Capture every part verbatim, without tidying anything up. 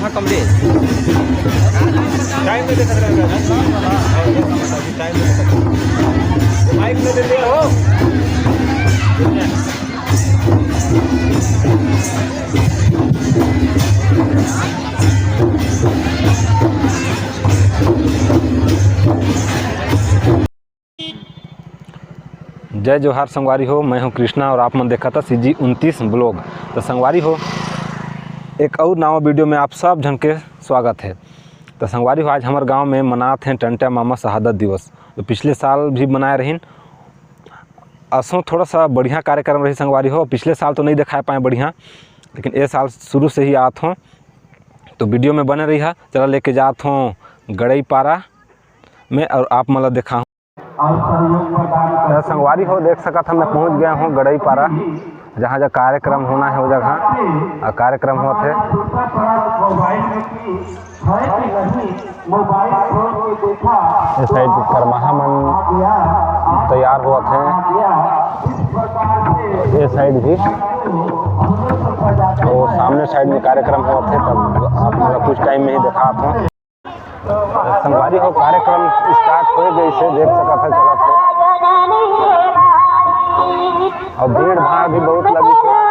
हाँ, कमलेश। टाइम में देखत रहे, टाइम में देखत रहे। माइक में दे दिया हो। जय जोहार संगवारी हो, मैं हूं कृष्णा और आप मन देखत हा CG उनतीस vlog। तो संगवारी हो, एक अउ नवा वीडियो में आप सब झन के स्वागत हे। तो संगवारी हो, आज हमर गांव में मनात हे टंटा मामा शहादत दिवस। तो पिछले साल भी मनाए रहिन, असो थोड़ा सा बढ़िया कार्यक्रम रही संगवारी हो। पिछले साल तो नहीं दिखाए पाए बढ़िया, लेकिन ए साल शुरू से ही आत हों, तो वीडियो में बने रहिहा। चला लेके जात हों गड़ई पारा में और आप मन ला देखाहूँ। तो संगवारी हो, देख सकत हा, मैं पहुँच गया हूँ गड़ई पारा, जहाँ जहाँ कार्यक्रम होना है वो जगह, अ, कार्यक्रम होत हे। ये साइड करमाहा मन तैयार होत हे, ये साइड भी, तो सामने साइड में कार्यक्रम होत हे, तब आप मन ला कुछ टाइम में ही देखात हों। संगवारी हो, कार्यक्रम start हो गइसे, देख सकत हा, चलत हे। और भीड़ भाड़ भी बहुत लगिसे।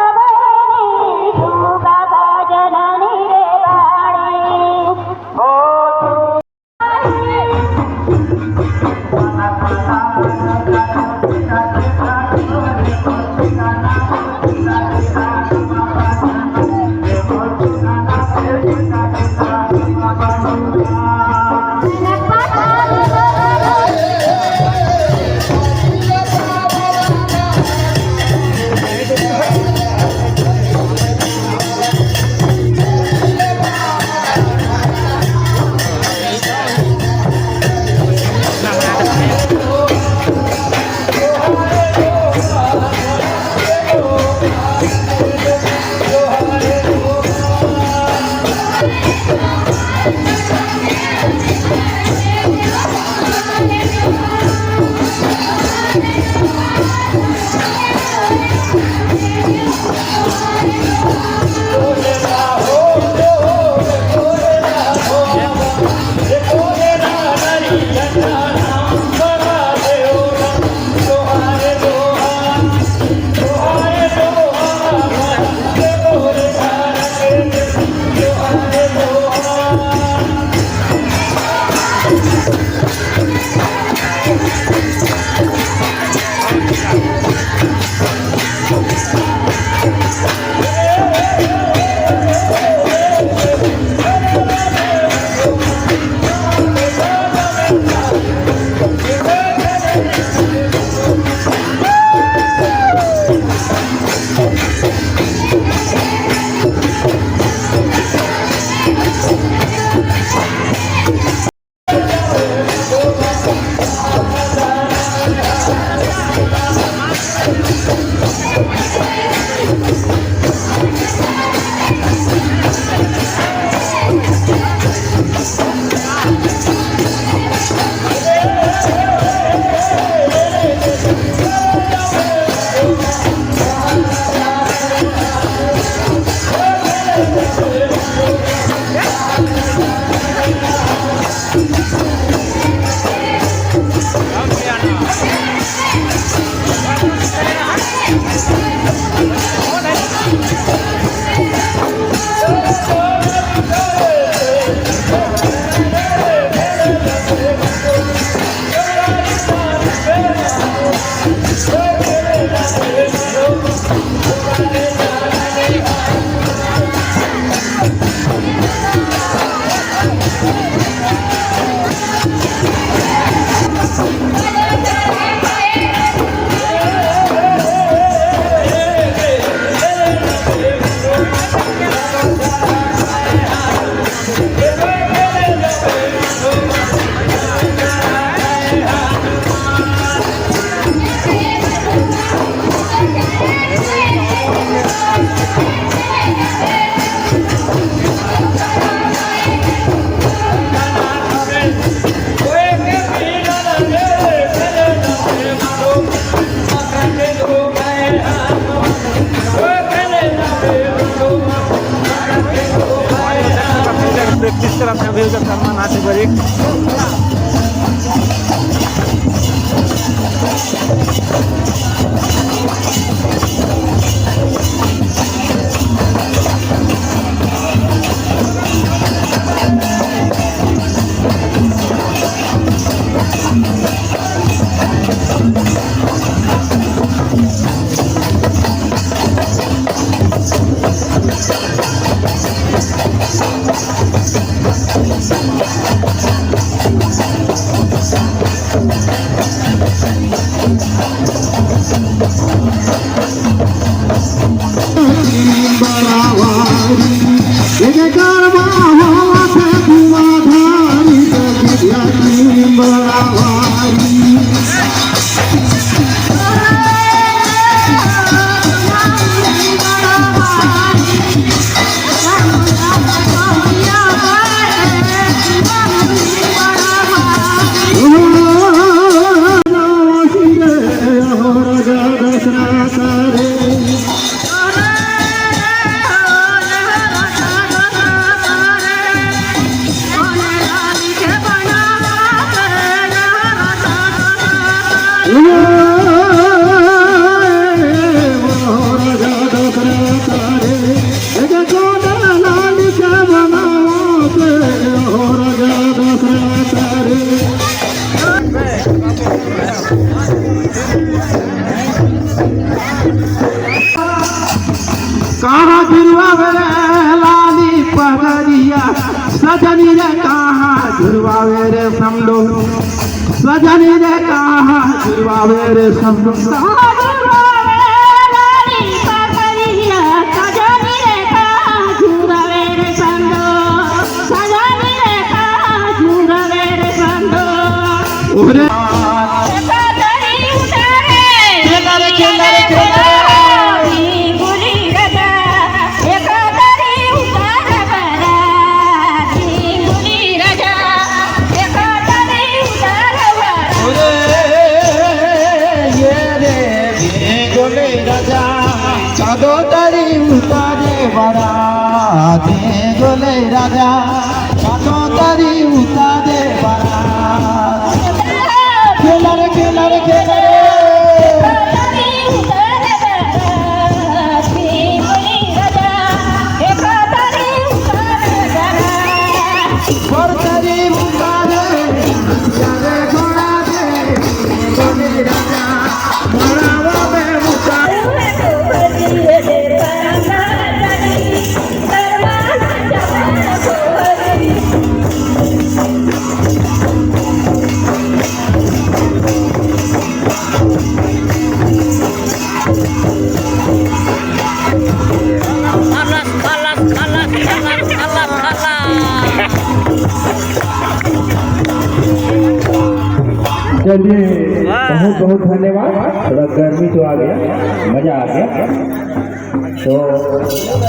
किस तरह से भी उधर शर्मा नाचे बड़ी। कहाँ झुलवावे रे लाली पगरिया, सजनी रे कहाँ झुलवावे रे समलो, सजनी रे कहाँ झुलवावे रे समलो। ओहरे गोले राजा, चादो तारी उतारे बरा, दे गोले राजा, चादो तारी उतारे बरा। खेला रे, खेला रे, खेला रे। चलिए, बहुत बहुत धन्यवाद। थोड़ा गर्मी तो आ गया, मजा आ गया। तो